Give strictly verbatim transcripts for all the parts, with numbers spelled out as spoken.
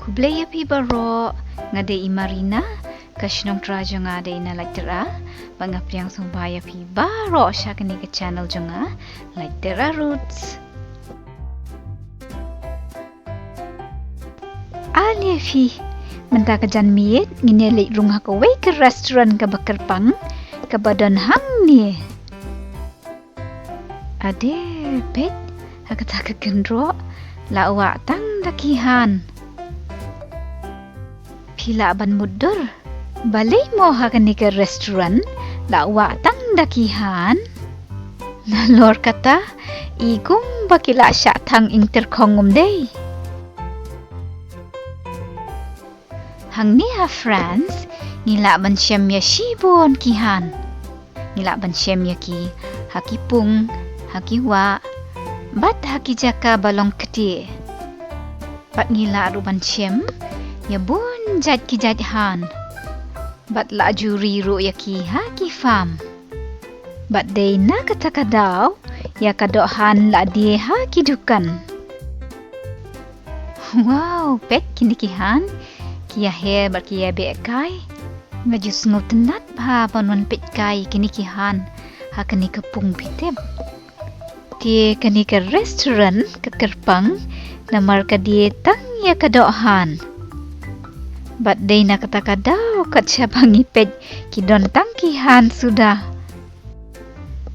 Khublei ïa phi baroh, nga dei i Marina, ka shnong trai jong nga dei na Laitera, bad nga pdiang sngewbha ïa phi baroh sha kane ka channel jong nga, Laitera Roots. Ale phi, mynta ka janmiet ngin ïa leit rung ha kawei ka restaurant kaba kyrpang, kaba don hangne. Ade, peit, ha kata ka kynroh la wah tang da ki han. Phi lah ban mutdur balei mo ha kane ka restaurant la wah tang da ki han? Nalor kata, i kumba ki la shah thang ing tyrkhong, um dei? Hangne ha France, ngi lah ban shem ïa shibun ki han. Ngi lah ban shem ïa ki ha ki pung, ha ki wah, bad ha ki jaka ba long ktieh. Bad ngi lah ruh ban shem ïa bun jait ki jait han. Bad lah ju ri ruh ïa ki ha ki farm. Bad dei na kata ka daw ïa ka doh han la die ha ki dukan. Wow, peit kine ki han, ki ïa her bad ki ïa beh kai. Nga ju sngewtynnat bha ban wan peit kai kine ki han ha kane ka pung, phi tip. Te kane ka restaurant ka kyrpang namar ka die tang ïa ka doh han. Bad dei na kata ka daw kat shaba ngi peit ki don tang ki han suda.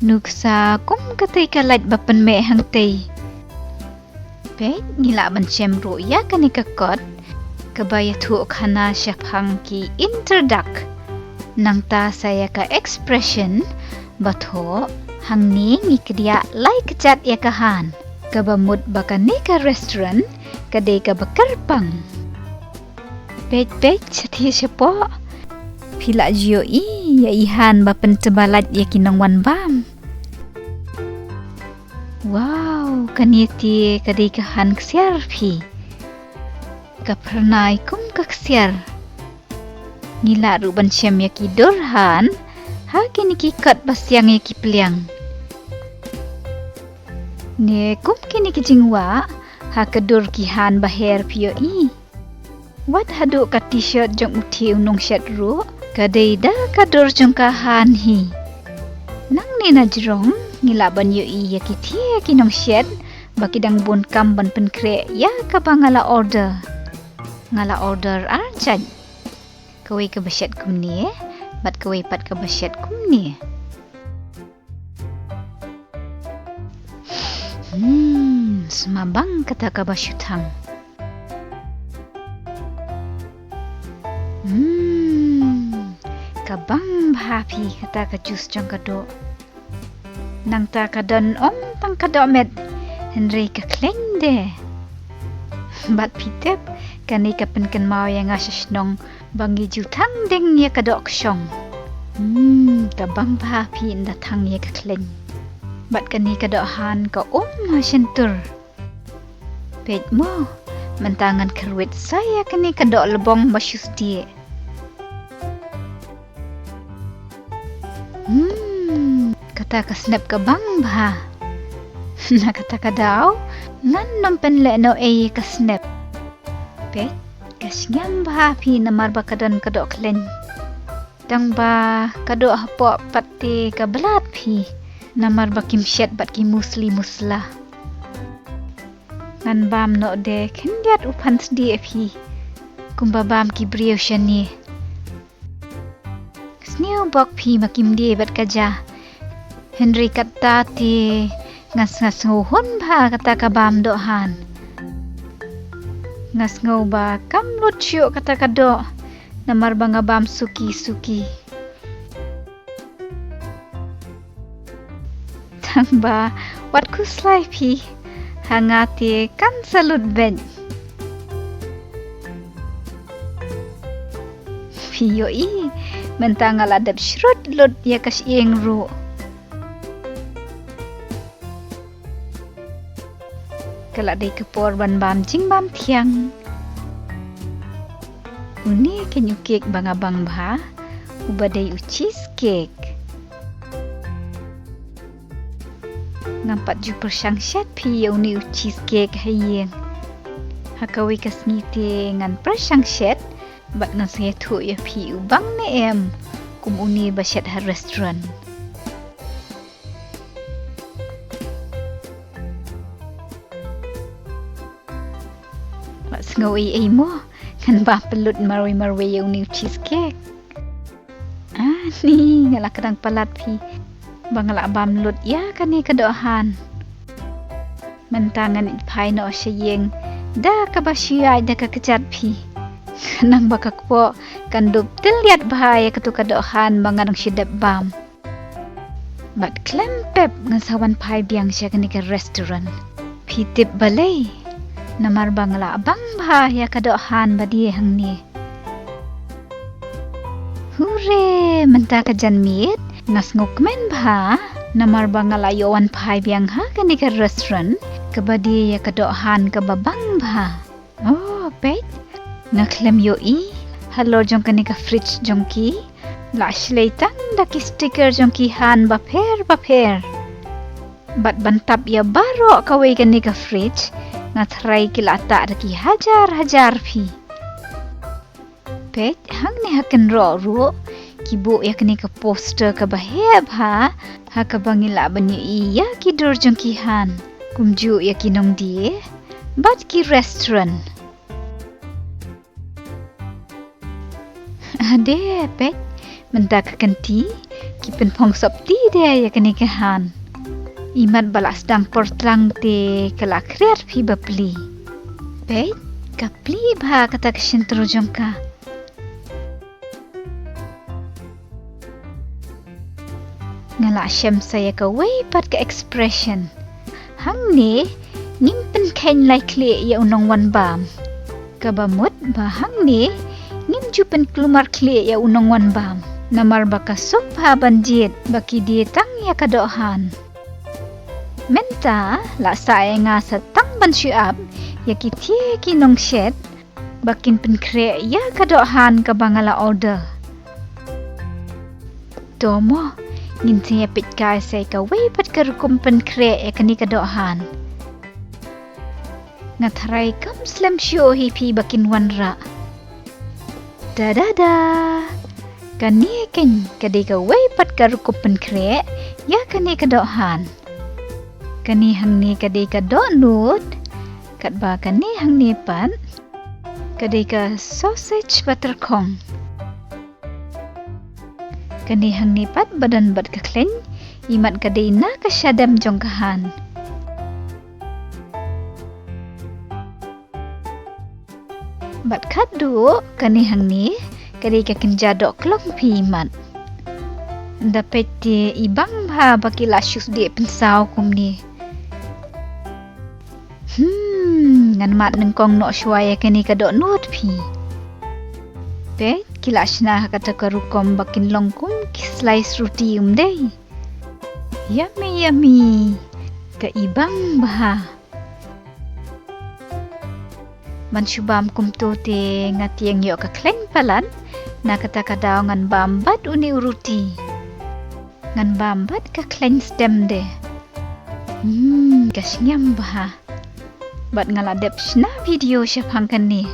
Nuksa kum katei ka lait ba pynmeh hangtei. Peit, ngi lah ban shem ruh ïa kane ka kot kaba ïathuh khana shaphang ki interduct. Nangta sa ïa ka expression ba thoh, hangne ngi kdiah lai kjat ïa ka han. Kaba mut ba kane ka restaurant ka dei kaba kyrpang. Peit, peit, shathie shapoh. Phi lah ju ïohi ïa i han ba pyntba lait ïa ki nongwan bam. Wow, kane te ka dei ka han ksiar, phi. Ka phyrnai kum ka ksiar. Ngi lah ruh ban shem ïa ki dur han ha kine ki kot ba siang ïa ki pliang. Ne kum kine ki jingwah ha ka dur ki han ba her, phi ïohi. Wat haduh ka t-shirt jong uthie u nongshet ruh ka dei da ka dur jong ka han hi. Nangne na jrong ngi lah ban ïohi ïa kithie ki nongshet ba ki dang bun kam ban pynkhreh ïa kaba nga la order. Nga la order ar jait. Kawei kaba shet kumne bad kawei pat kaba shet kumne. Hmm, sma bang kata kaba shu thang. Hmm, ka bang bha phi kata ka juice jong ka doh. Nangta ka don ym tang ka doh met, hynrei ka khleiñ de. Bad phi tip, kane ka pynkynmaw ïa nga sha shnong ba ngi ju thang deng ïa ka doh kshong. Hmm, ka bang bha phi ynda thang ïa ka khleiñ. Bad kane ka doh han ka um ha shyntur. Peit mo, mynta ngan kyrwit sa ïa kane ka doh lbong ba shu stieh. Hmm, kata ka snep ka bang bha. Na kata ka daw ngan nym pynleh noh ei ka snep. Peit, ka sngem bha phi namar ba ka don ka doh khleiñ. Tang ba ka doh hapoh pat te ka blad phi namar ba kim shet bad ki musli musla. Ngan bam noh de khyndiat u phan sdieh phi kumba bam ki briew shane. Sniew bok phi ma kim die bad ka ja. Hynrei kata te nga sngew, nga sngew hun bha kata ka bam doh han. Nga sngew ba kam lut shuh kata ka doh namar ba nga bam suki suki. Tang ba wat khuslai phi, ha nga te kan sa lut beit. Phi ïohi, mynta nga la dep shrut lut ïa ka shyieng ruh. Ka la dei ka por ban bam jingbam thiang. Une keiñ u kek ba nga bang bha, uba dei u cheesecake. Ngam pat ju pyrshang shet phi ïa une u cheesecake ha ïing. Ha kawei ka sngi te ngan pyrshang shet bad ngan sa ïathuh ïa phi u bang ne em kum une ba shet ha restaurant. Bad sngew ei ei mo, ngan bam pynlut marwei marwei ïa une u cheesecake. Ah, ni nga la kdang palat phi ba nga la bam lut ïa kane ka doh han. Mynta ngan ïa phai noh sha ïing da kaba shu ïaid da ka kjat phi. Khnang ba ka kpoh kan dup tylliat bha ïa katu ka doh han ba nga dang shu dep bam. Bad khlem pep ngan sa wan phai biang sha kane ka restaurant. Phi tip balei? Namar ba nga la bang bha ïa ka doh han ba die hangne. Hure, mynta ka janmiet nga sngewkmen bha namar ba nga la ïoh wan phai biang ha kane ka restaurant kaba die ïa ka doh han kaba bang bha. Oh, peit, nga khlem ïohi halor jong kane ka fridge jong ki la shlei tang da ki sticker jong ki han bapher bapher. Bad ban tap ïa baroh kawei kane ka fridge nga tharai ki la tah da ki hajar hajar phi. Peit, hangne ha kynroh ruh ki buh ïa kane ka poster kaba heh bha ha kaba ngi lah ban ïohi ïa ki dur jong ki han kumjuh ïa ki nongdie bad ki restaurant. Ade, peit, mynta ka kynti ki pynphong sopti de ïa kane ka han. Imat ba la sdang por tlang te ka la khriat phi ba pli. Peit, ka pli bha kata ka shyntur jong ka. Nga la shem sa ïa kawei pat ka expression. Hangne ngim pynkheiñ lai khlieh ïa u nongwan bam. Kaba mut ba hangne ngim ju pynkulmar khlieh ïa u nongwan bam. Namar ba ka suk bha ban jied ba ki die tang ïa ka doh han. Mynta la sah ïa nga sa tang ban shu ap ïa ki thie ki nongshet ba kin pynkhreh ïa ka doh han kaba nga la order. To mo, ngin sa ïa peit kai sa ïa kawei pat ka rukom pynkhreh ïa kane ka doh han. Nga tharai kam slem shuh hi phi ba kin wanrah. Da da da. Kane keiñ ka dei kawei pat ka rukom pynkhreh ïa kane ka doh han. Kane hangne ka dei ka dohnud, katba kane hangne pat ka dei ka sausage buttercorn. Kane hangne pat ba don bad ka khleiñ, imat ka dei na ka shadem jong ka han. Bad khatduh kane hangne ka dei ka kynja doh klong phi imat. Da peit te i bang bha ba ki la shu sdieh pynsaw kumne. Hmm, ngan mad nyngkong noh shuwa ïa kane ka dohnud phi. Peit, ki la shna ha kata ka rukom ba kin long kum ki slice roti um dei. Yummy, yummy. Ka i bang bha. Ban shu bam kumto te nga tieng ïoh ka khleiñ palat, na kata ka daw ngan bam bad une u roti. Ngan bam bad ka khleiñ stem de. Hmm, ka sngem bha. Bad nga la dep shna video shaphang kane.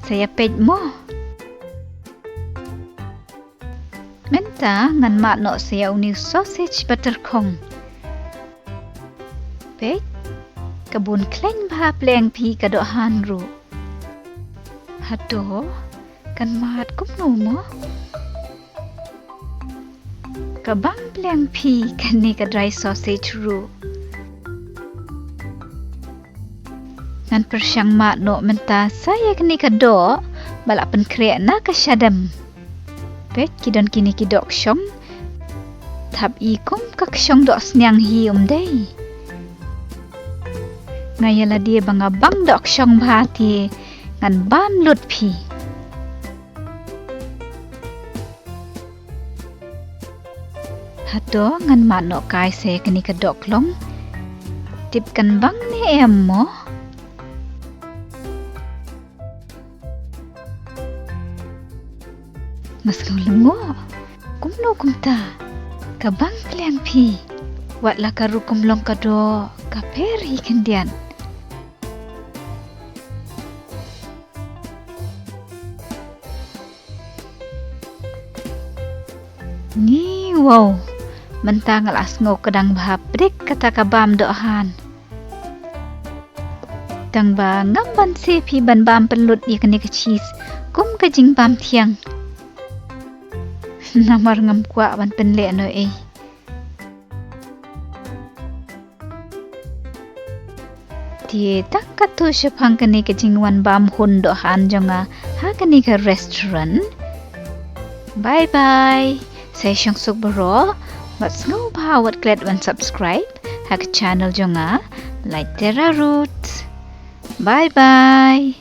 Sa ïa peit mo. Mynta ngan mad noh sa ïa une u sausage buttercorn. Peit, ka bun khleiñ bha pleng phi ka doh han ruh. Hato kan mad kumno mo? Ka bang pleng phi kane ka dry sausage ruh. Ngan pyrshang mad noh mynta sa ïa kane ka doh ba la pynkhreh na ka shadem. Peit, ki don kine ki doh kshong. Thap i kum ka kshong doh sniang hi um dei. Nga ïa lade ba nga bang doh kshong bha te ngan bam lut phi. Hato ngan mad noh kai sa ïa kane ka doh klong. Tip kan bang ne em mo? Nga sngew lyngngoh. Kumno kumta? Ka bang pleng phi. Wat la ka rukom long ka doh, ka pher hi khyndiat. Ni wow. Mynta nga la sngew kdang bha prik kata ka bam doh han. Tang ba ngam ban sep hi ban bam pynlut ïa kane ka cheese kum ka jingbam thiang. Namar ngam kwah ban pynleh noh ei. Te tang katto shaphang kane ka jingwan bam hun doh han jong nga ha kane ka restaurant. Bye bye. Sa ïa shong suk baroh. Wat sngewbha wat klet wan subscribe ha ka channel jong nga, Lait Tera Roots. Bye bye.